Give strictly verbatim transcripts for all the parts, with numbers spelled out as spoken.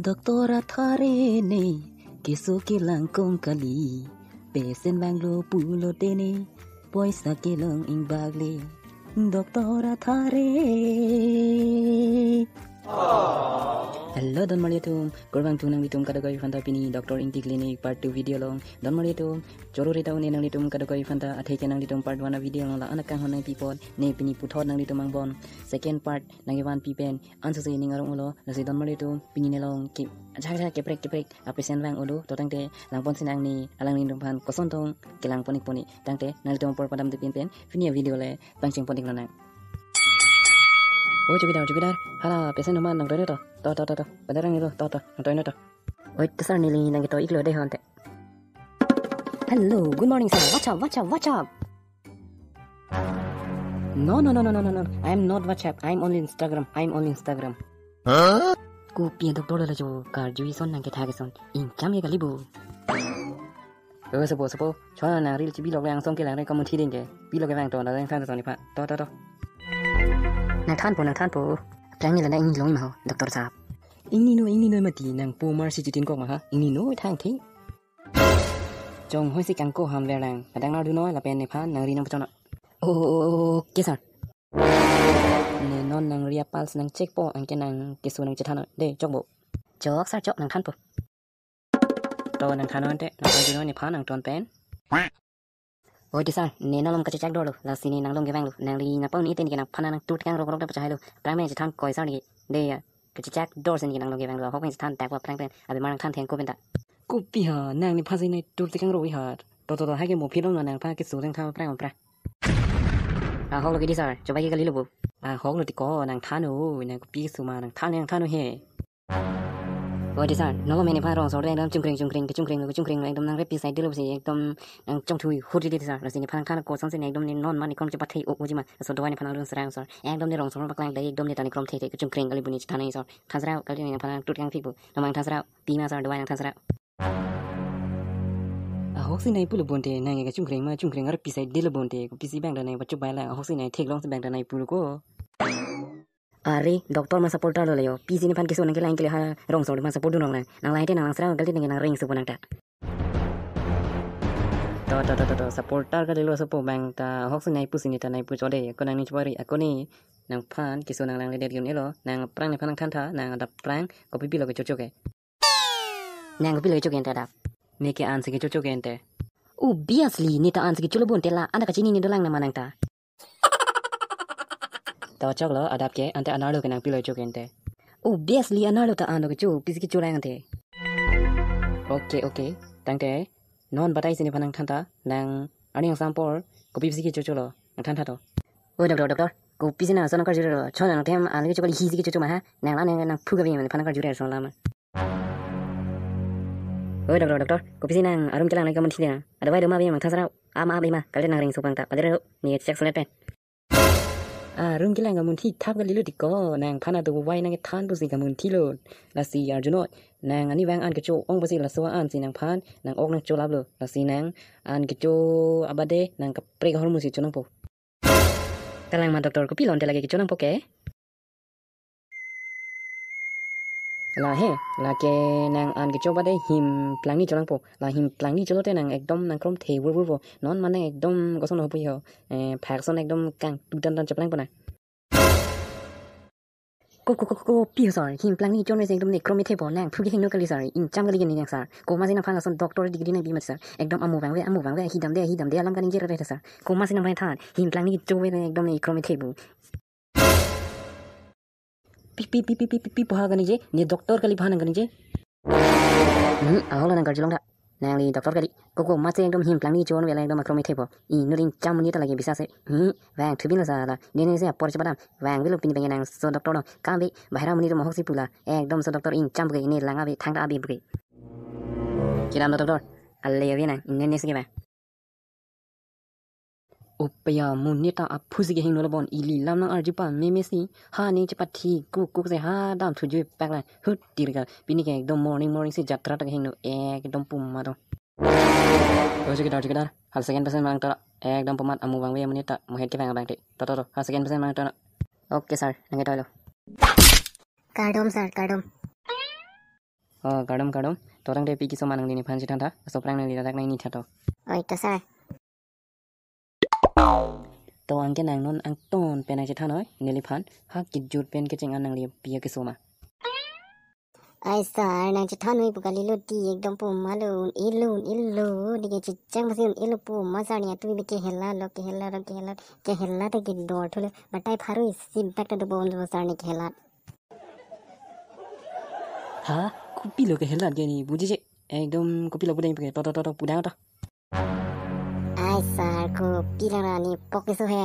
Doctor athare ne, keso kelang kong kali. Patient vanglo pulote ne, poisa kelong ingbak le. Doctor athare. Hello, don marli atum. Kurvangthu nanglitum kadokave aphanta pini Doctor Ingti Clinic part two video along. Don marli atum, choro reta un-e nanglitum kadokave aphanta, athe ke nanglitum part one a video along la-an akanghon nangpi apot, ne pini puthot nanglitum angbong second part nangkevanpi pen ansose ning arong-olo. Lasi don marli atum, pini nelong ke, ajak ajak keprek keprek a-patient vang-o do, to tangte langpon sinang ne, alanglitum aphan koson tong kelang pon-ik pon-e. Tangte nanglitum apor padamde pinpen pini a-video le pangcheng pon-ik lonang. O chowkidar, chowkidar, hala patient aman nangtoi to. To, to, to, to. Padarang ni lo, to, to, nangtoi to. Oi, to sir, neli nangketoi-iklo de ho ante. Hello, good morning sir. What's up, what's up, what's up? No, no, no, no, no, no, no. I am not WhatsApp. I am only Instagram. I am only Instagram. Huh? Kopi doctor lo jo, karju ison nangketha keson. Ingcham ye kali bo. Eh, sopo, sopo. Chona nang reel chibi lok le angsong kelang re kamunthi ding ke. Pi lok kevang to, na deng fan to ni pha. To, to, to. Nangthanpo, nangthanpo. Aphrang ne la nang inglong ma ho, doctor sahab. Ingni noi, ingni noi mati, nangpo mar si chitin kok ma ha. Ingni noi thang thi. Chonghoi si kangko ham verlang. Padang nar dunoi lapen nephan nangri nangpachon. Oh, oh, oh, oh, okay sir. Ne non nangri a-pulse nang check po, anke nang keso nangchethan de, chokbo. Chok sir, chok, nangthanpo. To nangthan ante, nangthan dunoi nephan nangton pen. Oi, de sir, ne nangtum kachechak dorlo, lasi ne nanglong kevanglo, nangli nangpau ni iten ke nangphan nangtur kang rok rok da pachahai lo, aphrang pen chethan koi sir ni, de ya, kachechak dor si ne nanglong kevanglo, ahok pen chethan tak aphrang pen, abimar nangthan thengko pen ta. Kopi ha, nang nephan si ne tur tekang rok-i ha, to to to, hai ke mo philong nangphan keso tang tha aphrang aphrang. Ahok lo ke de sir, chobai ke kali lo bo. Ahok lo tiko, nangthan o, nang kopi keso ma, nangthan, nangthan o he. Oi, de sir, nangtum nephan rong sor ekdom chungkring chungkring, kechungkring lo, kechungkring lo, ekdom nang repi side dilo si, ekdom nang chongthui hut di de sir, lasi nephan nangthan kosonsi ne ekdom ne non man ne krom chepathe o o ji ma, laso dawai nephan nang rung serang sir, ekdom ne rong sor paklang dai, ekdom ne ta ne krom the the, kechungkring kali bo ne chethan nang sir, than serang kali nephan nangtur kang phik bo, nang mang than serang, pi ma sir, dawai nangthan serang. Ahok si nai pulo bonte, nang ke kechungkring ma chungkring, repi side dilo bonte, kopisi bang ta nai pachup bai la, ahok si nai theklong si bang ta nai pulo ko. Are, doctor ma supporter lo le yo. Pisi nephan keso nangkelang kele ha rong sor nephan support dun rong nang. Nang lahai te nang lang serang kali nang nang reng supo nang ta. To, to, to, to, to. Supporter kali lo supo bang ta, ahok si nai pusi ne ta nai pu chode. Ako nang ni chupari, ako ne nangphan keso nanglang le det yun elo. Nang aphrang nephan nangthan tha, nang adap aphrang kopi pi lo kechocho ke. Nang kopi lo kecho ke ente adap. Ne ke an si kechocho ke ente. Obviously, ne ta an si kecho lo bonte la, an ta kachini ne dolang nama nang ta. To choklo, adap ke, ante anerlo ke nang pilo cho ke ente. Obviously, anerlo ta an lo kecho, pisi kecho lang ante. Okay, okay. Tangte, non batai si nephan nangthan tha, nang arni angsam apor, kopi pisi kechocho lo, nangthan tha to. O doctor, doctor, kopisi nang ason nang karjure lo, chon nang tem, an lo kecho kali hisi kechocho ma ha, nang la nang nang phu kave, nephan nang karjure ason lama. O doctor, doctor, kopisi nang arum kelang nang kamunthi nang. Adawai do ma be mang than serang. Ama abi ma, kali nang ring supang ta. Padere ne check sulet pen. Arum kelang kamunthi thap kali lo tiko, nangphan adawai nangkethan pusi kamunthi lo. Lasi arjuno, nang ani vang an kecho ong pusi laso an si nangphan, nang ok nangcholap lo. Lasi nang an kecho abade, nang kaprek ahormu si cho nangpo. Kalang ma doctor, kopilo ante lake kecho nangpo ke? La he, lake nang an kecho bade him plangni cho nangpo. La him plangni cholote nang ekdom nang krom the vur vur vo. Non mane ekdom koson ho pui ho. Eh, phak son ekdom kangtu tan tan cheplang po na. Ko, ko, ko, ko, ko, pi ho sir, him plangni chon wes ekdom ne krom the po, nang phu kehingno kali sir, ingcham kali ke ne nang sir. Komatsi nangphan lason doctor degree nangpi mat sir. Ekdom amu vangve, amu vangve, hidam de, hidam de, alam kaningje rare sir. Komatsi nangphan than, him plangni cho wes ekdom ne krom the po. Pi, pi, pi, pi, pi, pi, pi, pu ha kaningje, ne doctor kali phan nang kaningje. Hmm, ahok lo nang karjulong ta. Nangli doctor kali. Ko komatsi ekdom him plangni chon wela ekdom akrom the po. Inut ingcham monit ta lake bisas he. Hmm, vang thubin lo sala. Ne ne si apor chepadam. Vangvelo pini pengen nang so doctor lo. Kam be, bahira monit atum ahok si pu la. Ekdom so doctor ingcham ke ne lang abi thang ta abi buke. Kedam lo doctor. Ale abi nang, ne ne si ke ba. Opeya, monit ta aphu si kehingno lo bon, ili lam nang arju pameme si, ha ne chepathi kuk kuk si ha dam thuju pak la, hut tirga, pini ke ekdom morning morning si jatra ta kehingno, ekdom puma to. O chowkidar, chowkidar, hal second patient mang ta, ekdom pumat amu vangve monit ta, mohet kevang abang te, to, to, to, hal second patient mang ta. Okay sir, nangketoi lo. Kardom sir, kardom. Oh, kardom, kardom. To tangte pi keso ma nangli nephan chethan tha. Aso aphrang nangli ladak nangni tha to. Oi, to sir. To anke nang non angton pen nangchethan noi, neliphan ha kejut pen kecheng-an nangli pi keso ma. Ai sir, nangchethan noi pu kalilo ti ekdom pu ma lo, un-elo, un-elo, neke chechang masi un-elo pu ma sir, ne atu bi kehela lo, kehela lo, kehela, kehela ta kedor thulo, batai pharo isi bak ta dobom lo sir ne kehela. Ha? Kopilo kehela ke ne, bujije. Ekdom kopilo pudang pake, to, to, to, to, pudang to. Ai sir, kopi lang ra nepok keso he.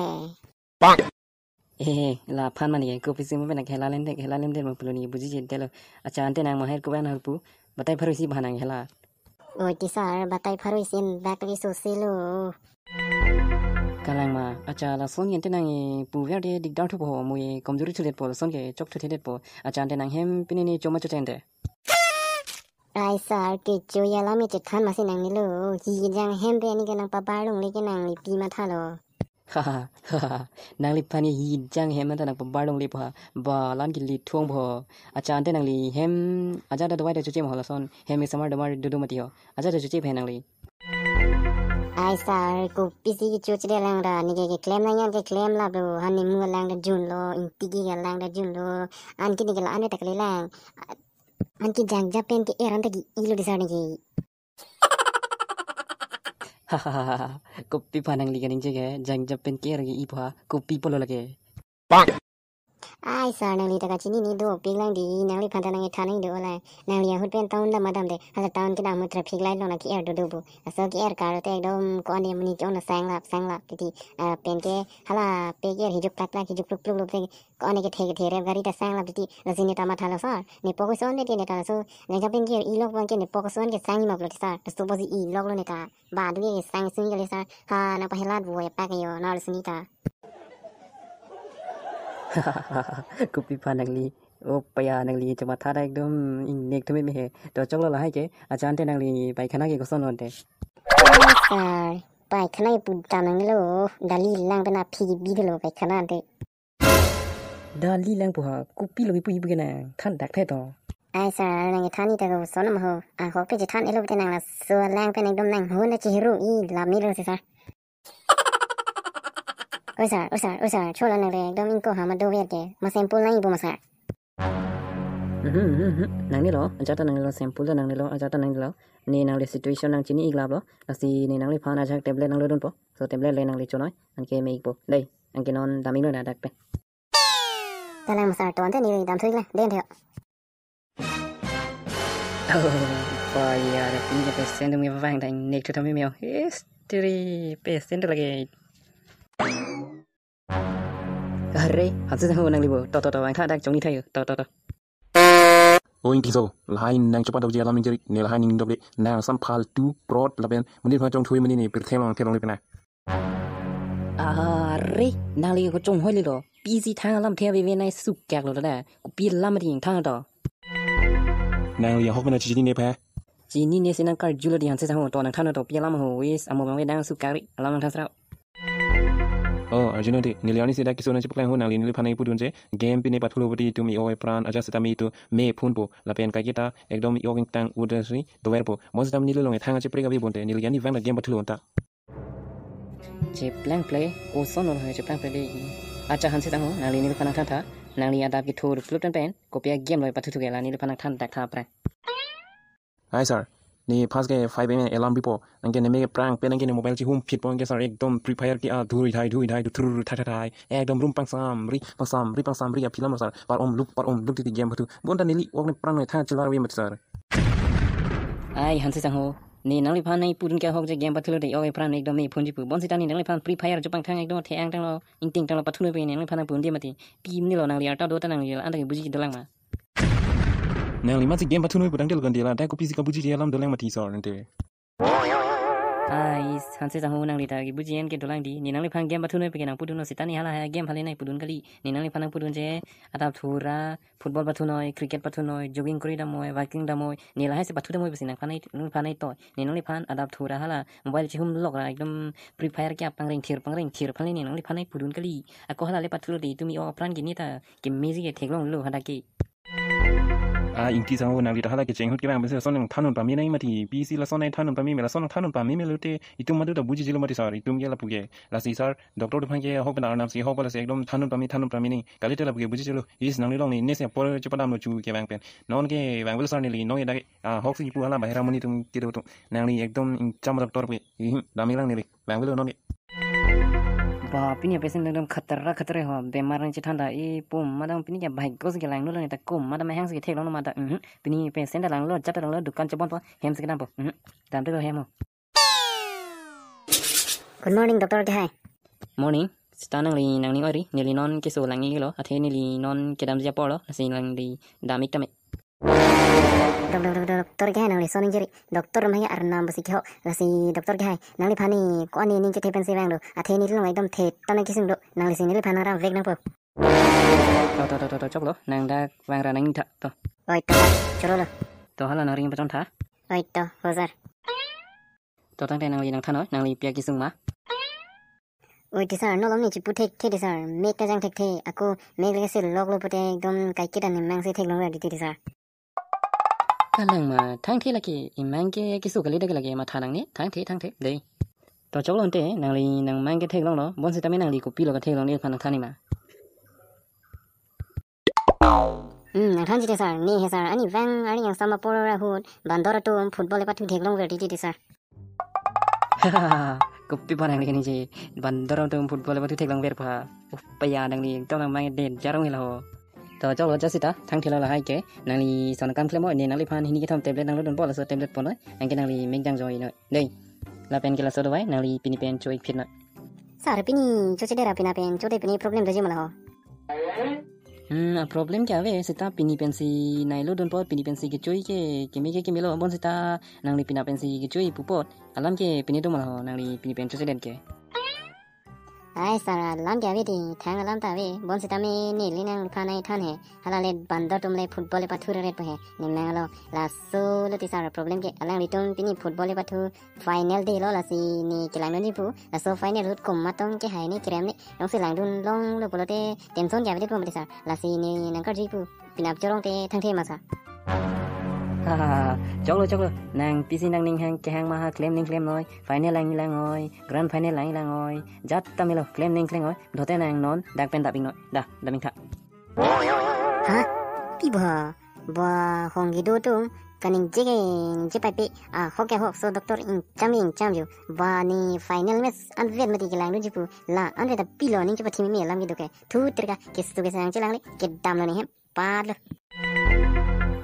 He, he, laphan mane ke, kopi si mo pen kehela lende, kehela lende mo pulo ne, bujije delo. Acha ante nang mahir ko ban harpu, batai pharo isi bahan nang hela. Oi, ti sir, batai pharo isi bak ta keso se lo. Kalang ma, acha lason ante nang e puver de dikdar thupo, mo e komjuri thudet po, lason ke chok thuthedet po. Acha ante nang hem pine ne choma chochente. Ai sir, kecho alam chethan masi nangnelo, hi jang hem pen ne ke nangpabar longle ke nangli pi mathalo. Hahaha, nangliphan ke hi jang hem ta nangpabar longle po ha, ba lan ke lithong po. Acha ante nangli hem ajat ta dovai ta choche mo lason, hem ke samar domar dodo mati ho. Ajat ta choche phe nangli. Ai sir, kopi si kecho chede lang ra, neke keklem lang yan keklem lap lo, han ne mu lang ta jun lo, ingti ke lang ta jun lo, anke neke la ane ta kali lang. Anke jangjap pen ke-er anta ke-ilo de sir neke. Hahaha, kopi phan nangli kaningje ke, jangjap pen ke-er ke-i po ha, kopi pulo lake. Ai sir, nangli ta kachinine dopik lang di, nangliphan ta nangkethan nang do lai. Nangli ahut pen town dam ma damde, hala town kedam ahut traffic light along nang ke-er dodo pu. Laso ke-er kar te ekdom ko-an amonit ke-ong na sanglap, sanglap titi. Ah, pen ke hala pe ke-er hijuk plak plak, hijuk pluk pluk lo te ko-an kethe kethe rep gari ta sanglap titi. Lasi ne ta mathalo sir, nepok keso ante ne ta laso. Jangjap pen ke-i lok abang ke nepok keso an ke sang-i ma pulo sir. Laso pusi i lok lo ne ta. Ba, dui sang sung kali sir. Ha, nangpahelat pu apak yo, nang sini ta. Kopi phan nangli. O paya, nangli chomatha ta ekdom ingnek thume me he. To choklo lahai ke, acha ante nangli paikhana ke koson lo ante. Ai sir, paikhana pu ta nanglo, dali lang pen aphi bi lo paikhana ante. Dali lang pu ha, kopilo kipu ibu ke nang, than dak the to. Ai sir, nangkethan ta koson ma ho. Ahok pe chethan-elo te nang laso lang pen ekdom nang hon ta chihiro-i lam ni lo si sir. Oi sir, oi sir, oi sir, chola nang re ekdom ingko ha ma dover ke, ma sample nang ibu ma sir. Mhm, mhm, mhm. Nangnelo, ajat ta nangnelo, sample ta nangnelo, ajat ta nangnelo. Ne nangli situation nang chini-ik lap lo. Lasi ne nangliphan ajahak tablet nang lodun po. So tablet le nangli chonoi, anke me-ik po. Dei, anke non dam-ik noi na dak pen. Kalang ma sir, to ante ne dam thu-ik lang, den theo. Oh, paya, ada punya pesen demi vang dan nek tu tami meo. History, pesen tu lagi. Are, hanse ho nangli bo. To, to, to, ang tha dak chongni thayo. To, to, to. O ingti so, lahai nang chopat dok je alam injeri, ne lahai ning doble, nang sam phaltu, prot, lapen, muni pha chong thui muni ne, pirthe long, the long le pena. Are, nangli ko chonghoi le lo. Pisi thang alam the ave ave nai sukak lo da. Kopi lam ring thang to. Nangli ahok mena chinine pha. Chinine si nang karju lo di hanse sang ho to nang than to pi alam ho wis amo bang ve dang sukak ri alam nang than srao. Oh, Arjun ante, neli arni si dak keso nang chepaklang ho nangli neliphan nangpudun je, game pine pathulo poti tumi oi pran aja setame itu me phone po, lapen kaiketa ekdom i-ok ingtang udah sri dover po. Mo setame neli long thang ache prek ave bonte, neli arni vang dak game pathulo anta. Cheplang ple, koson lo hai cheplang ple de. Acha hanse sang ho, nangli neliphan nang than tha, nangli adap kethur plup pen pen, kopi a-game lo pathu thu ke la neliphan nang than dak tha pra. Hi sir, ne first ke five A M alarm bipo, anke ne me ke prang pen anke ne mobile chihum phit po anke sir ekdom Free Fire ke a dhuri thai dhuri thai dhuri thai thai thai, ekdom room pangsam ri pangsam ri pangsam ri aphi lam sir, par om luk par om luk titi game pathu, bonta neli ok ne prang ne tha chelar ave mat sir. Ai hanse sang ho, ne nangliphan nangpudun ke ahok je game pathulo de ok pran ekdom me phone jipu, bonsita ne nangliphan Free Fire chopang thang ekdom the-ang tanglo, ingting tanglo pathulo pe ne nangliphan nangpudun de mati, pi mini lo nangli arta do ta nangli anta ke buji dolang ma. Nangli masi game pathu noi pudang tel kan dela, dak kopi si kabuji je alam dolang mati sir ante. Ai, hanse sang ho nangli ta kibuji an ke dolang di, ne nangliphan game pathu noi pe ke nangpudun lo sita ne hala ha game hale nangpudun kali, ne nangliphan nangpudun je, adap thura, football pathu noi, cricket pathu noi, jogging kori damnoi, walking damnoi, ne lahai si pathu damnoi pusi nangphan nai, nangphan nai to, ne nangliphan adap thura hala, mobile chihum lok ra, ekdom Free Fire ke apang ring thir, pang ring thir, phan le ne nangliphan nangpudun kali, ako hala le pathulo de, tumi o pran ke ne ta, ke music ke theklong lo hadak ke. Ingti sang ho, nangli ta hala kecheng ahut kevang pensi lason nangthan un pame nangji mati, pisi lason nangthan un pame me, lason nangthan un pame me lote itum madu ta bujijelo mati sir, itum ke lapu ke. Lasi sir, doctor atum aphan ke ahok pen arnam si ahok pala si ekdom than un pame, than un pame nangji. Kalite lapu ke bujijelo. Is nangli along ne, ne se apor chepadamlo chu kevang pen. Non ke vangvelo sir neli, non ke dak, ah, ahok si kipu hala bahira amonit atum kedo atum. Nangli ekdom ingcham doctor pu. Ih, dam-ik lang neli. Vangvelo non ke. Ba, pini a-patient ekdom khatra khatra ho, bemar nangchethan ta, e, pu madam pini ke bhai gos ke langno lang ta, kum madam hang si theklonglo mata, mhm. Pini patient ta langlo, jat ta langlo, dukan chebonpo, hem si kedampo, mhm. Damtelo hem ho. Good morning, Doctor Kehai. Morning. Sita nangli nangning ori, neli non keso lang-iklo, athe neli non kedamji aporlo, lasi nangli dam-ik tame. Dok, dok, dok, dok, Doctor Kehai, nangli soning jiri. Doctor atum aphan ke arnam pusi kehok. Lasi Doctor Kehai, nangliphan ne ko-an ne ning chethe pensi vanglo. Athe neli along ekdom the tame kesung do. Nanglisi neliphan nangramvek nangpo. To, to, to, to, to, choklo. Nang dak vangra nangtha to. Oi, to, chorolo. To hala nangring pachon tha. Oi, to, ho sir. To tangte nangli nangthan noi, nangli pi akesung ma? Oi, ti sir, non along ne chipu thekthe ti sir, mek ta jang thekthe, ako mek lake si loklo pute ekdom kaiketa nemang si theklongver ti ti sir. Kalang ma, thangthe lake, imang ke keso kali dak lake matha nangne, thangthe, thangthe, dei. To choklo ante, nangli nangmang ke theklonglo, bonsitame nangli kopilo katheklong nephan nangthan ma? Hmm, nangthanji te sir, ne he sir, ani vang ari yang sama poro ra ahut, bandor atum football epathu theklongver ti ti sir. Kopi pa nangli ningje, bandor atum football epathu theklongver pa. Upaya nangli ekdom nangmang de jarong helo. To choklo ja sita, thangthelo lahai ke, nangli son kam klem noi, ne nangliphan hini kethom tablet nanglo dunpo, laso tablet pon noi, anke nangli mek jang joi noi. Dei, lapen ke laso dovai, nangli pini pen cho-ik phit noi. Sir, pini choche dera pina pen, chote pini problem doji ma la ho. Hmm, a problem ke ave, sita pini pensi nailo dunpo, pini pensi kecho-ik ke, keme ke kemelo, bonsita nangli pina pensi kecho-ik pu apot, alam ke pine do ma la ho, nangli pini pen choche det ke. Ai sir, alam ke ave ti, thang alam ta ave, bonsitame neli nangliphan nangthan he, hala le bandor atum le football epathu reret po he, nemang lo, laso lo ti sir problem ke, alanglitum pini football epathu final dei lo, lasi ne kelang dunji pu. Laso final ahut komat tong kehai ne kerem ne, jongsi langdun longlo pulote tension ke avedet po mati sir. Lasi ne nangkarjuji pu. Pini pen chorong te thangthe ma sir. Ha, ha, ha. Choklo, choklo. Nang pisi nangning hang kehang ma ha, klem ning klem noi. Final lang-ik lang noi. Grand final lang-ik lang noi. Jat ta melo, klem ning klem noi. Dote nang non dak pen dam-ik noi. Da, dam-ik tha. Ha? Pi bo? Bo hong kedo atum kaningje ke ningje paipe, ahok ke ahok, so doctor ingcham ingcham jo. Ba ne final match anvet mati kelang dunji pu. La anvet ta pilo ning chepathi meme alam kedo ke. Thu tirka keso kesang chelang le, kedamlo ne hem patlo.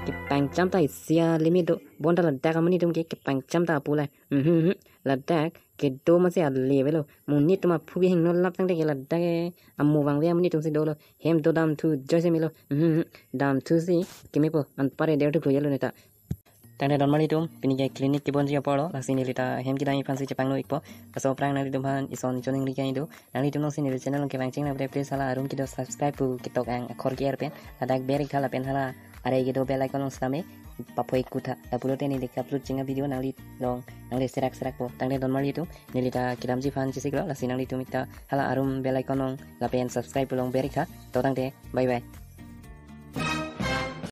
Kepangcham ta isi alimit do. Bonta ladak amonit atum ke kepangcham ta apulai. Mhm, mhm. Ladak kedo masi ale avelo. Monit atum aphu kehingno lap tangte ke ladak ke amo vangve amonit atum si dolo. Hem do damthu joise melo. Mhm, mhm. Damthu si kemepo, anpare der thu khlo yelo neta. Tangte don marlitum, pini ke clinic kebonji aporlo, lasi neli ta hem kedam-ik aphan si chepangno-ikpo. Laso aphrang nanglitum aphan ison choningri ke-en do. Nanglitum along si neli channel along kevang cheng nang pute please hala arum kedo subscribe pu ketok ang akhor ke-er pen. Ladak ber-ik tha lapen hala are kedo bell icon along sitame paphoi-ik tha. Lapulote neli ke-upload cheng a-video nangli along nangle serak serakpo. Tangte don marlitum, neli ta kedamji aphan chesiklo, lasi nanglitum ik ta hala arum bell icon along lapen subscribe along ber-ik tha. To tangte, bye bye.